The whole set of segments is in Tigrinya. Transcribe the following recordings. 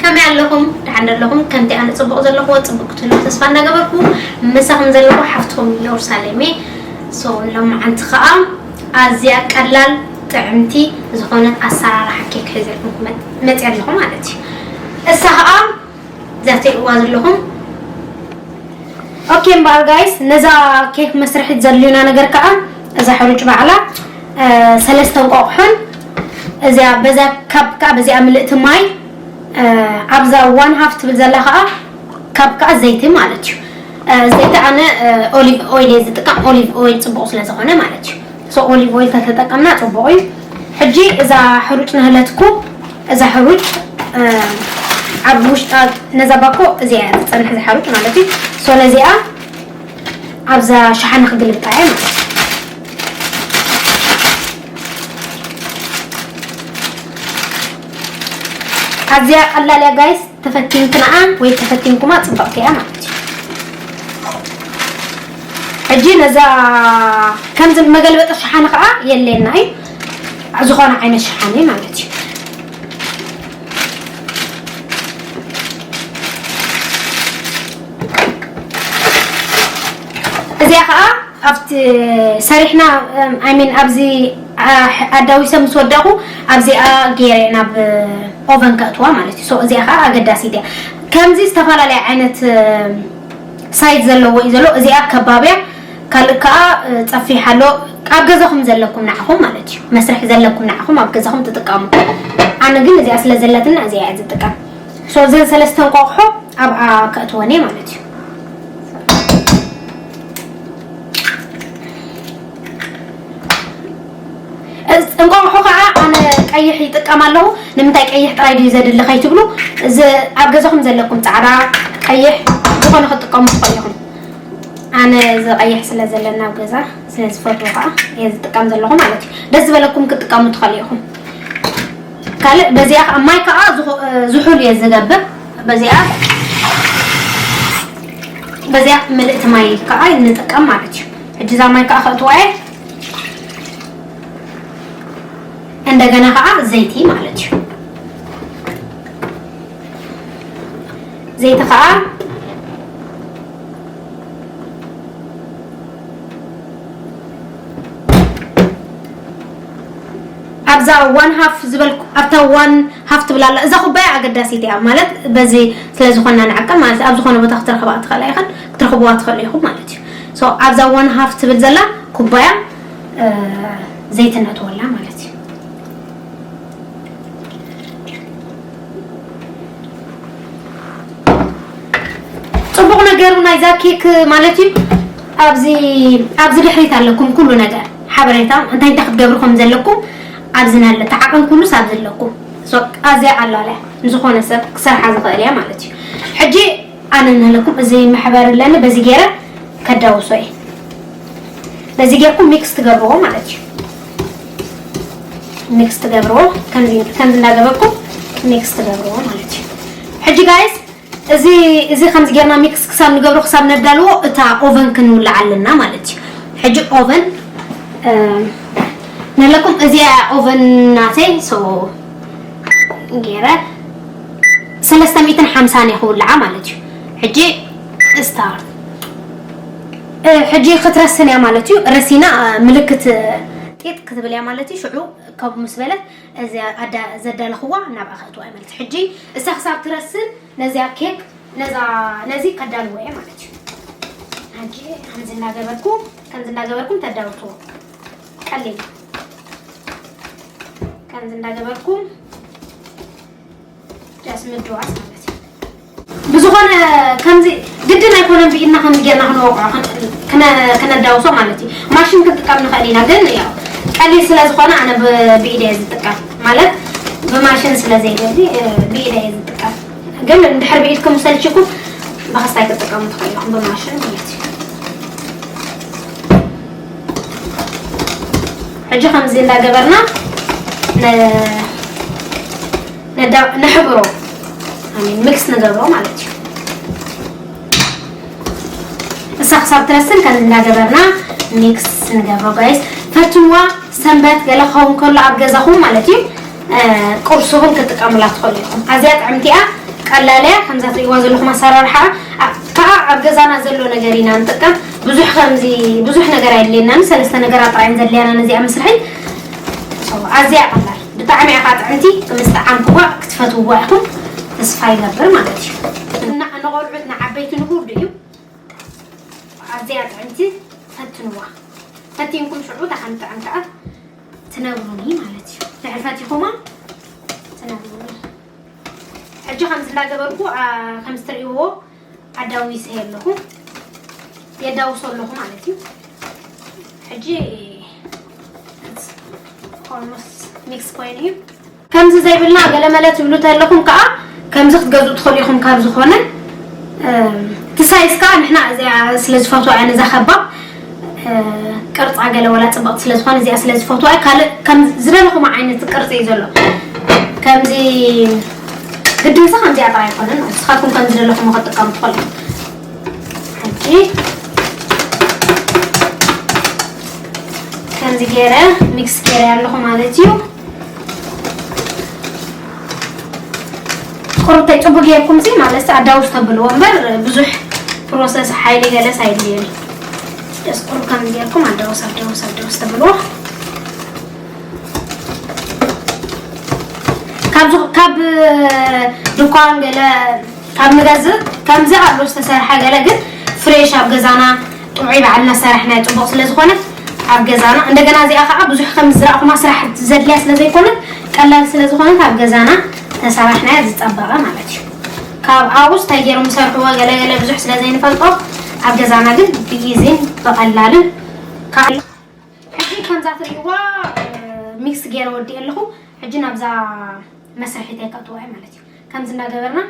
ከመይ ኣለኹም? ደሓን ዶ ኣለኹም? ከምቲ ኣነ ጽቡቕ ዘለኹዎ ጽቡቕ ክትህልዉ ተስፋ እናገበርኩ፣ ምሳኹም ዘለኹ ሓፍትኹም ኢየሩሳሌም እየ። ሶ፣ ሎማዓንቲ ኸኣ ኣዝያ ቀላል ጥዕምቲ ዝኾነት ኣሰራርሓ ኬክ ሒዘልኩም ክመ-፣ መጽየ ኣለኹ ማለት እዩ። እሳ ኸኣ እዛ ትርእይዋ ዘለኹም። ኦኬ፣ እምበኣር ጋይስ፣ ነዛ ኬክ መስርሒት ዘድልዩና ነገር ከኣ እዛ ሕሩጭ ባዕላ፣ እ፣ ሰለስተ እንቋቑሖን እዚኣ በዛ ካፕ ከኣ በዚኣ ምልእቲ ማይ፣ እ፣ ኣብዛ ዋን ሃፍ ትብል ዘላ ከኣ ካፕ ከኣ ዘይቲ ማለት እዩ። እ፣ ዘይቲ ኣነ፣ እ፣ ኦሊቭ ኦይል እየ ዝጥቀም፣ ኦሊቭ ኦይል ጽቡቕ ስለ ዝኾነ ማለት እዩ። ሶ ኦሊቭ ኦይል ተተጠቀምና ጽቡቕ እዩ። ሕጂ እዛ ሕሩጭ ነህለትኩ፣ እዛ ሕሩጭ፣ እ፣ ኣብ ውሽጣ ነዛ ባኮ እዚኣ እያ ትጸንሕ፣ እዛ ሕሩጭ ማለት እዩ። ሶ ነዚኣ ኣብዛ ሸሓነ ክግልብጣ እየ ማለት እዩ። ኣዝያ ቀላል እያ ጋይስ፣ ተፈቲንክንኣ ወይ ተፈቲንኩማ ጽብቕቲ እያ ማለት እዩ። ሕጂ ነዛ ከምዚ መገልበጢ ሸሓነ ከኣ የድልየና እዩ፣ ዝኾነ ዓይነት ሸሓነ ማለት እዩ። እዚኣ ከኣ ኣብቲ ሰሪሕና፣ እም፣ ኣይ ሚን፣ ኣብዚ፣ ኣ-፣ ኣዳዊሰ ምስ ወዳእኹ ኣብዚኣ ገይረ ናብ ኦቨን ከእትዋ ማለት እዩ። ሶ እዚኣ ከኣ ኣገዳሲት እያ። ከምዚ ዝተፈላለየ ዓይነት፣ እም፣ ሳይዝ ዘለዎ እዩ ዘሎ። እዚኣ ከባብ እያ። ካልእ ከኣ፣ እ፣ ጸፊሕ ኣሎ። ኣብ ገዛኹም ዘለኩም ንዓኹም ማለት እዩ። መስርሒ ዘለኩም ንዓኹም ኣብ ገዛኹም ትጥቀሙ። ኣነ ግን እዚኣ ስለ ዘለትና እዚኣ እየ ዝጥቀም። ሶ እዘን ሰለስተ እንቋቑሖ ኣብኣ ከእትወን እየ ማለት እዩ። እዚ እንቋቑሖ ከዓ ኣነ ቀይሕ ይጥቀም ኣለኹ። ንምንታይ ቀይሕ ጥራይ ድዩ ዘድሊ ከይትብሉ፣ እዚ ኣብ ገዛኹም ዘለኩም ፃዕዳ፣ ቀይሕ ዝኾነ ክትጥቀሙ ትኽእሉ ኢኹም። ኣነ እዚ ቀይሕ ስለ ዘለና ኣብ ገዛ ስለ ዝፈትዎ ከዓ እየ ዝጥቀም ዘለኹ ማለት እዩ። ደስ ዝበለኩም ክትጥቀሙ ትኽእሉ ኢኹም። ካልእ በዚኣ ከዓ ማይ ከዓ ዝኹ-፣ ዝሑል እየ ዝገብር። በዚኣ፣ በዚኣ ምልእቲ ማይ ከዓ ንጥቀም ማለት እዩ። ሕጂ እዛ ማይ ከዓ ከእትዋ እየ። እንደገና ከዓ ዘይቲ ማለት እዩ። ዘይቲ ከዓ ኣብዛ ዋን ሃፍ ዝበልኩ፣ ኣብታ ዋን ሃፍ ትብል ኣላ። እዛ ኩባያ ኣገዳሲት እያ ማለት፣ በዚ ስለ ዝኾና ንዓቀን ማለት፣ ኣብ ዝኾነ ቦታ ክትረኽባ ትኽእላ ኢኽን፣ ክትረኽብዋ ትኽእሉ ኢኹም ማለት እዩ። ሶ ኣብዛ ዋን ሃፍ ትብል ዘላ ኩባያ፣ እ፣ ዘይቲ ነእትወላ ማለት እዩ። ጽቡቕ ነገሩ ናይዛ ኬክ ማለት እዩ፣ ኣብዚ፣ ኣብዚ ድሕሪት ኣለኩም ኩሉ ነገር፣ ሓበሬታ እንታይ እንታይ ክትገብሩ ከም ዘለኩም ኣብዚ ናለ ተዓቐን ኩሉስ ኣብዚ ኣለኩም። ሶ ኣዝያ ቀላል እያ፣ ንዝኾነ ሰብ ክሰርሓ ዝኽእል እያ ማለት እዩ። ሕጂ ኣነ ንህለኩም እዚ መሕበሪ ኣለኒ፣ በዚ ገይረ ከዳውሶ እየ። በዚ ጌርኩም ሚክስ ትገብርዎ ማለት እዩ። ሚክስ ትገብርዎ፣ ከምዚ፣ ከምዚ እንዳገበርኩም ሚክስ ትገብርዎ ማለት እዩ። ሕጂ ጋይስ፣ እዚ፣ እዚ ከምዚ ጌርና ሚክስ ክሳብ ንገብሮ፣ ክሳብ ነዳልዎ፣ እታ ኦቨን ክንውልዓ ኣለና ማለት እዩ። ሕጂ ኦቨን፣ እ፣ ንለኩም፣ እዚኣ ኦቨን ናተይ፣ ሶ፣ ገይረ ሰለስተ ሚእትን ሓምሳን እየ ክውልዓ ማለት እዩ። ሕጂ ስታርት። እ፣ ሕጂ ክትረስን እያ ማለት እዩ። ረሲና፣ እ፣ ምልክት፣ እ፣ ጢጥ ክትብል እያ ማለት እዩ። ሽዑ ካብኡ ምስ በለት፣ እዚ ኣዳ-፣ ዘዳለኽዋ ናብኣ ከእትዋ እያ ማለት እዩ። ሕጂ እሳ ክሳብ ትረስን ነዚኣ ኬክ፣ ነዛ፣ ነዚ ከዳልዎ እየ ማለት እዩ። ሕጂ ከምዚ እናገበርኩ፣ ከምዚ እናገበርኩም ተዳውልክዎ። ቀሊል። ከምዚ እናገበርኩም ጃስ ምድዋስ ማለት እዩ። ብዝኾነ ከምዚ ግድን ኣይኮነን ብኢድና ከምዚ ጌርና ክንወቕዖ፣ ክነ-፣ ክነ-፣ ክነዳውሶ ማለት እዩ። ማሽን ክንጥቀም ንኽእል ኢና፣ ግን ያው ቀሊል ስለ ዝኾነ ኣነ ብ-፣ ብኢደ እየ ዝጥቀም። ማለት ብማሽን ስለ ዘይደሊ፣ እ፣ ብኢደ እየ ዝጥቀም። ግን እንድሕር ብኢድኩም ሰልችኩም ብኸስታይ ክትጥቀሙ ትኽእሉ ኢኹም፣ ብማሽን ማለት እዩ። ሕጂ ከምዚ እንዳገበርና ነ-፣ ነዳ-፣ ነሕብሮ፣ ኣይ ሚን፣ ሚክስ ንገብሮ ማለት እዩ። እሳ ክሳብ ትረስን ከም እንዳገበርና ሚክስ ንገብሮ ጋይስ። ፈትንዋ፣ ሰንበት ገለ ክኸውን ከሎ ኣብ ገዛኹም ማለት እዩ፣ እ፣ ቁርሲ እውን ክትጥቀሙላ ትኽእሉ ኢኹም። ኣዝያ ጥዕምቲ እያ። ቀላል እያ። ከምዛ ትሪእዋ ዘለኹም ኣሰራርሓ ኣ-፣ ከዓ ኣብ ገዛና ዘሎ ነገር ኢና ንጥቀም። ብዙሕ ከምዚ ብዙሕ ነገር ኣየድልየናን፣ ሰለስተ ነገራት ጥራይ እየን ዘድልያና ነዚኣ መስርሒ። So፣ ኣዝያ ቀላል፣ ብጣዕሚ እያ ከዓ ጥዕምቲ። ምስ ጠዓምክዋ ክትፈትውዋ ኢኹም ተስፋ ይገብር ማለት እዩ። እና ንቆልዑት ንዓበይቲ ንኹሉ እዩ። ኣዝያ ጥዕምቲ፣ ፈትንዋ። ፈቲንኩም ሽዑ እታ ከም ጥዕም ከዓ ትነግሩኒ ማለት እዩ። ድሕሪ ፈቲኹማ ትነግሩኒ። ሕጂ ከምዚ እንዳገበርኩ፣ ኣ፣ ከምዚ ትርእይዎ ኣዳዊሰ ኣለኹ። የዳውሶ ኣለኹ ማለት እዩ። ሕጂ ኦልሞስት ሚክስ ኮይኑ እዩ። ከምዚ ዘይብልና ገለመለ ትብሉ ተለኹም ከዓ ከምዚ ክትገዝኡ ትኽእሉ ኢኹም። ካብ ዝኾነ፣ እም፣ እቲ ሳይዝ ከዓ ንሕና እዚኣ ስለ ዝፈትዋ እያ ነዛ ከባብ፣ እ፣ ቅርፃ ገለ ወላ ፅብቕቲ ስለ ዝኾነ እዚኣ ስለ ዝፈትዋ እያ። ካልእ ከም ዝደለኹም ዓይነት ቅርፂ እዩ ዘሎ። ከምዚ ግድንሳ ከምዚኣ ጥራይ ኣይኮነን። ንስኻትኩም ከም ዝደለኹም ክትጥቀሙ ትኽእሉ። ሕጂ ከምዚ ገይረ ሚክስ ገይረ ኣለኹ ማለት እዩ። ቁርብተይ ጽቡቅ ጌርኩም ሲ ማለት ኣዳውስ ተብልዎ እምበር ብዙሕ ፕሮሰስ ሓይሊ ገለስ ኣይድልየን። ደስ ቁሩብ ከምዚ ጌርኩም ኣዳውስ፣ ኣዳውስ፣ ኣዳውስ ተብልዎ። ካብ ዝ-፣ ካብ ድኳን ገለ ካብ ንገዝእ ከምዚ ኣሎ ዝተሰርሐ ገለ ግን ፍሬሽ ኣብ ገዛና ጥዑይ ባዕልና ሰራሕና ጽቡቕ ስለ ዝኾነ ኣብ ገዛና። እንደገና እዚኣ ከዓ ብዙሕ ከም ዝዘራእኹማ ስራሕ ዘድልያ ስለ ዘይኮነት ቀላል ስለ ዝኾነት ኣብ ገዛና ተሰራሕናያ ዝጸበቐ ማለት እዩ። ካብ ኣብኡስ እንታይ ገይሮም ዝሰርሕዎ ገለ ገለ ብዙሕ ስለ ዘይንፈልጦ ኣብ ገዛና ግን ብኢዚን ብቐላልን ካብ ሕጂ ከምዛ ትርእይዋ፣ እ፣ ሚክስ ገይረ ወዲኤ ኣለኹ። ሕጂ ናብዛ መስርሒተይ ከእትዋ እየ ማለት እዩ። ከምዚ እንዳገበርና፣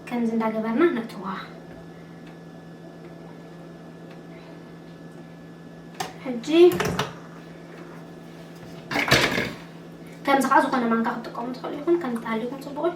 ከምዚ እንዳገበርና ነእትዋ። ሕጂ ከምዚ ከዓ ዝኾነ ማንካ ክትጥቀሙ ትኽእሉ ኢኹም፣ ከምዚ ተሃልዩኩም ጽቡቕ እዩ።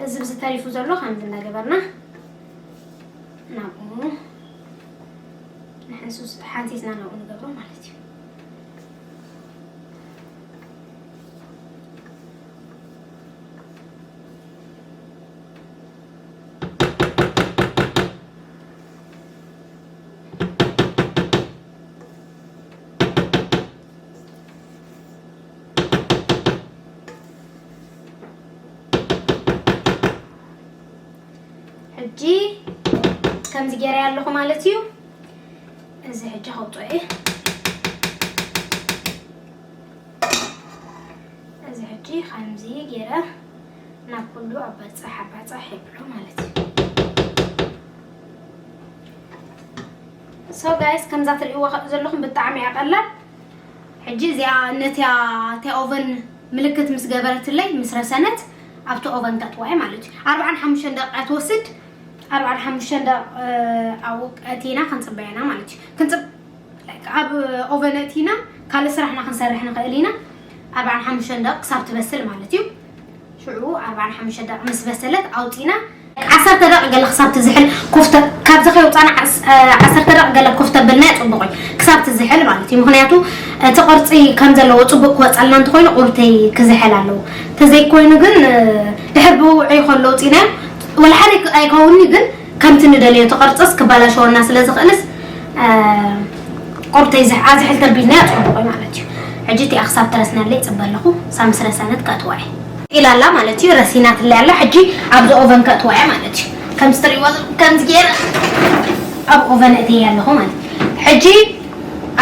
እዚ ብዚ ተሪፉ ዘሎ ከምዚ እንዳገበርና ናብኡ ንሕንሱስ ሓንሲስና ናብኡ ንገብሮ ማለት እዩ። ሕጂ ከምዚ ገይረ ኣለኹ ማለት እዩ። እዚ ሕጂ ከውፅኦ እየ። እዚ ሕጂ ከምዚ ገይረ ናብ ኩሉ ኣባፅሕ ኣባፅሕ የብሎ ማለት እዩ። So guys፣ ከምዛ ትርእይዋ ዘለኹም ብጣዕሚ እያ ቀላል። ሕጂ እዚኣ ነቲያ፣ እቲያ ኦቨን ምልክት ምስ ገበረትለይ፣ ምስ ረሰነት፣ ኣብቲ ኦቨን ከእትዋ እየ ማለት እዩ። ኣርብዓን ሓሙሽተን ደቂቃ ትወስድ። ኣርብዓን ሓሙሽተን ደቂቃ ኣብኡ ኣእቲና ክንጽበያ ኢና ማለት እዩ። ክንጽብ-፣ like፣ ኣብ ኦቨን ኣእቲና ካልእ ስራሕና ክንሰርሕ ንኽእል ኢና። ኣርብዓን ሓሙሽተን ደቂቃ ክሳብ ትበስል ማለት እዩ። ሽዑ ኣርብዓን ሓሙሽተ ደቂቕ ምስ በሰለት ኣውፂና ዓሰርተ ደቂቕ ገለ ክሳብ ትዝሕል ኮፍ ተ-፣ ካብዚ ከይውፃና ዓስ-፣ እ፣ ዓሰርተ ደቂቕ ገለ ኮፍ ተብልና እዩ ፅቡቕ እዩ። ክሳብ ትዝሕል ማለት እዩ። ምኽንያቱ እቲ ቅርፂ ከም ዘለዎ ፅቡቕ ክወፀልና እንተኮይኑ ቁርተይ ክዝሕል ኣለዎ። ተዘይኮይኑ ግን፣ እ፣ ድሕር ብውዑይ ከሎ ውፂና ወላ ሓደ ኣይከውንኒ ግን ከምቲ ንደልዮ እቲ ቅርፅስ ክበላሸወና ስለ ዝኽእልስ፣ እ፣ ቁርተይ ዝሕ-፣ ኣዝሕል ተቢልና እያ ፅቡቕ እዩ ማለት እዩ። ሕጂ እቲኣ ክሳብ ትረስነለይ ይፅበ ኣለኹ። ሳምስ ረሰነት ከእትዋ እየ። ኢላ ኣላ ማለት እዩ። ረሲናትለይ ኣላ። ሕጂ ኣብዚ ኦቨን ከእትዋ እያ ማለት እዩ። ከምዚ ትርእይዎ ዘለኹም ከምዚ ገይረ ኣብ ኦቨን እእትየ ኣለኹ ማለት እዩ። ሕጂ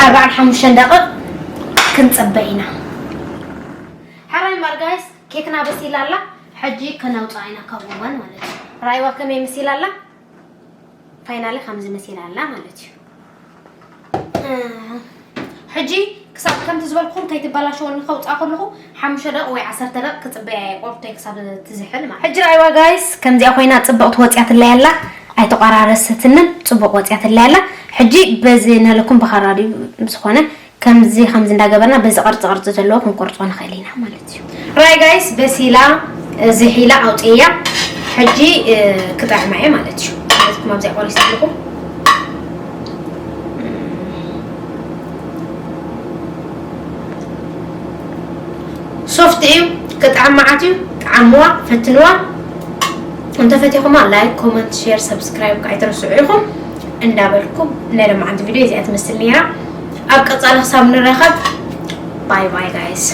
ኣርባዓን ሓሙሽተን ደቂቕ ክንፅበ ኢና። ሕራይ እምበር ጋይስ፣ ኬክና በሲላ ኣላ። ሕጂ ከነውፅኣ ኢና ካብ ኦቨን ማለት እዩ። ራይዋ ከመይ መሲላ ኣላ? ፋይናሊ ከምዚ መሲላ ኣላ ማለት እዩ። እ፣ ሕጂ ክሳብ ከምቲ ዝበልኩኹም ከይትበላሸወኒ ከውፅኣ ከለኹ ሓሙሽተ ደቂቕ ወይ ዓሰርተ ደቂቕ ክፅበያ እየ፣ ቁርተይ ክሳብ ትዝሕል ማለት። ሕጂ ራይዋ ጋይስ፣ ከምዚኣ ኮይና ፅብቕቲ ወፅያትለይ ኣላ። ኣይተቆራረሰትንን፣ ፅቡቕ ወፅያትለይ ኣላ። ሕጂ በዚ ነለኩም ብኻራ ድዩ ዝኾነ ከምዚ፣ ከምዚ እንዳገበርና በዚ ቅርፂ ቅርፂ ዘለዎ ክንቆርፆ ንኽእል ኢና ማለት እዩ። ራይ ጋይስ፣ በሲላ፣ እ፣ ዝሒላ ኣውፅእያ። ሕጂ፣ እ፣ ክጥዕማ እየ ማለት እዩ። ነዚኩም ኣብዚኣ ቆሪሰ ኣለኹ። ሶፍት እዩ፣ ክጥዕም መዓት እዩ። ዓምዋ፣ ፈትንዋ። እንተፈቲኹማ like፣ comment፣ share፣ subscribe ከዓ ኣይትረስዑ ኢኹም እንዳበልኩም፣ ናይ ሎማዓንቲ ቪድዮ እዚኣ ትመስል ነይራ። ኣብ ቀጻሊ ክሳብ ንራኸብ፣ bye bye guys።